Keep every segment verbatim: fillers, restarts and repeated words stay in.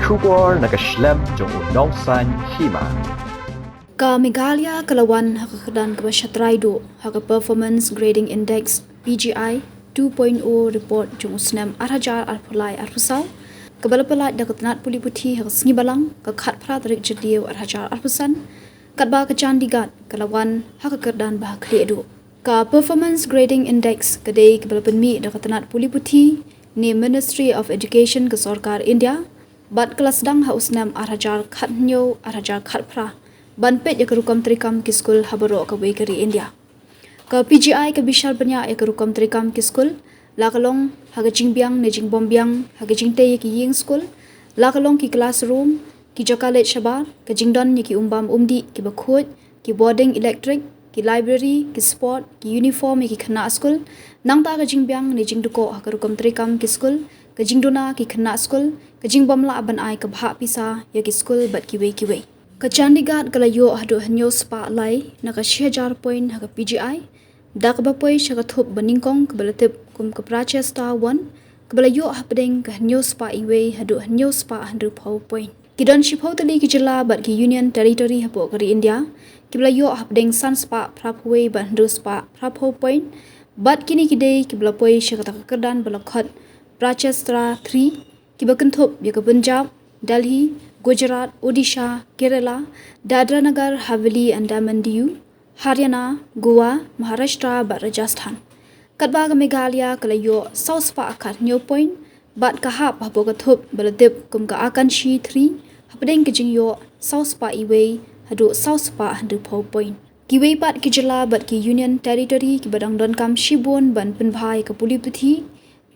Khubor na ka shlem jong u Nongsaiñ Hima. Ka Meghalaya ka la wan ha ka kyrdan kaba shatrai duh ha ka Performance Grading Index, P G I, two point oh report jong u snem ar hajar arphew lai arphew saw, kaba la pyllait da ka tnat pule puthi ha ka sngi Balang, ka khatphra tarik Jylliew ar hajar arphew san, katba ka Chandigarh ka la wan ha ka kyrdan ba ha khlieh duh. Ka Performance Grading Index ka dei kaba la pynmih da ka tnat pule puthi ne Ministry of Education ka Sorkar India, bad ka la sdang ha u snem ar hajar khathynñiew ar hajar khatphra, ban peit ïa ka rukom treikam ki skul ha baroh kawei ka ri India. Ka P G I ka bishar bniah ïa ka rukom treikam ki skul, la ka long ha ka jingbiang ne jingbym biang ha ka jingtei ïa ki ïing skul, la ka long ki classroom, ki jaka leit shabar, ka jingdon ïa ki um bam um dih kiba khuid, ki bording electric, ki library, ki sport, ki uniform ïa ki khynnah skul, nangta ka jingbiang ne jingdkoh ha ka rukom treikam ki skul, ka jingduna ki khynnah skul, ka jingbym lah ban ai ka bhah pisa ïa ki skul bad kiwei kiwei. Ka Chandigarh ka la ïoh haduh hynñiew spah lai na ka shi hajar point ha ka P G I, da kaba poi sha ka thup ba nyngkong kaba la tip kum ka Prachesta One, kaba la ïoh hapdeng ka hynñiew spah iwei haduh hynñiew spah hynriewphew point. Ki don shiphew tylli ki jylla bad ki Union Territory hapoh ka ri India kiba la ïoh hapdeng san spah phraphew wei bad hynriew spah phraphew point, bad kine ki dei kiba la poi sha kata ka kyrdan ba la khot Prachesta Three, kiba kynthup ïa ka Punjab, Delhi, Gujarat, Odisha, Kerala, Dadra Nagar Haveli and Daman Diu, Haryana, Goa, Maharashtra bad Rajasthan. Katba ka Meghalaya ka la ïoh saw spah khathynñiew point, bad ka hap hapoh ka thup ba la tip kum ka Akanshi Three hapdeng ka jingïoh saw spah iwei haduh saw spah hynriewphew point. Kiwei pat ki jylla bad ki Union Territory kiba dang donkam shibun ban pynbha ïa ka pule puthi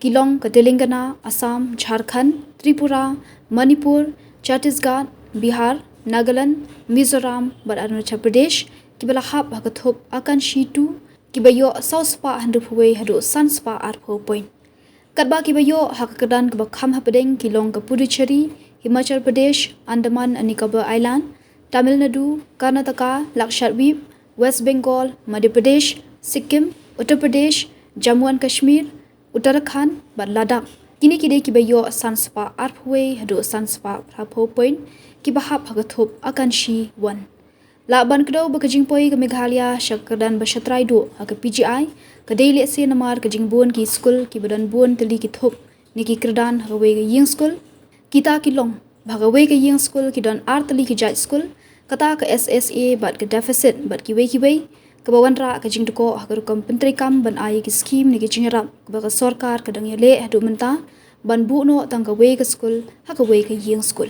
ki long ka Telangana, Assam, Jharkhand, Tripura, Manipur, Chhattisgarh, Bihar, Nagaland, Mizoram bad Arunachal Pradesh, kiba la hap ha ka thup Akanshi Two, kiba ïoh saw spah hynriewphew wei haduh san spah arphew point. Katba kiba ïoh ha ka kyrdan kaba kham hapdeng ki long ka Puducherry, Himachal Pradesh, Andaman and Nicobar Island, Tamil Nadu, Karnataka, Lakshadweep, West Bengal, Madhya Pradesh, Sikkim, Uttar Pradesh, Jammu and Kashmir, Uttarakhand bad Ladakh. Kine ki dei kiba ïoh san spah arphew wei haduh san spah phraphew point, kiba hap ha ka thup Akanshi One. Lah ban kdew ba ka jingpoi ka Meghalaya sha ka kyrdan ba shatrai duh ha ka P G I ka dei lehse namar ka jingbun ki skul kiba don bun tylli ki thup ne ki kyrdan ha kawei ka ïing skul. Kita ki long ba ha kawei ka ïing skul ki don ar tylli ki jait skul, kata ka S S A bad ka deficit bad kiwei kiwei, kaba wanrah ka jingdkoh ha ka rukom pyntreikam ban ai ki skhim ne ki jingïarap kaba ka sorkar ka dang ïaleh haduh mynta ban buh noh tang kawei ka skul ha kawei ka ïing skul.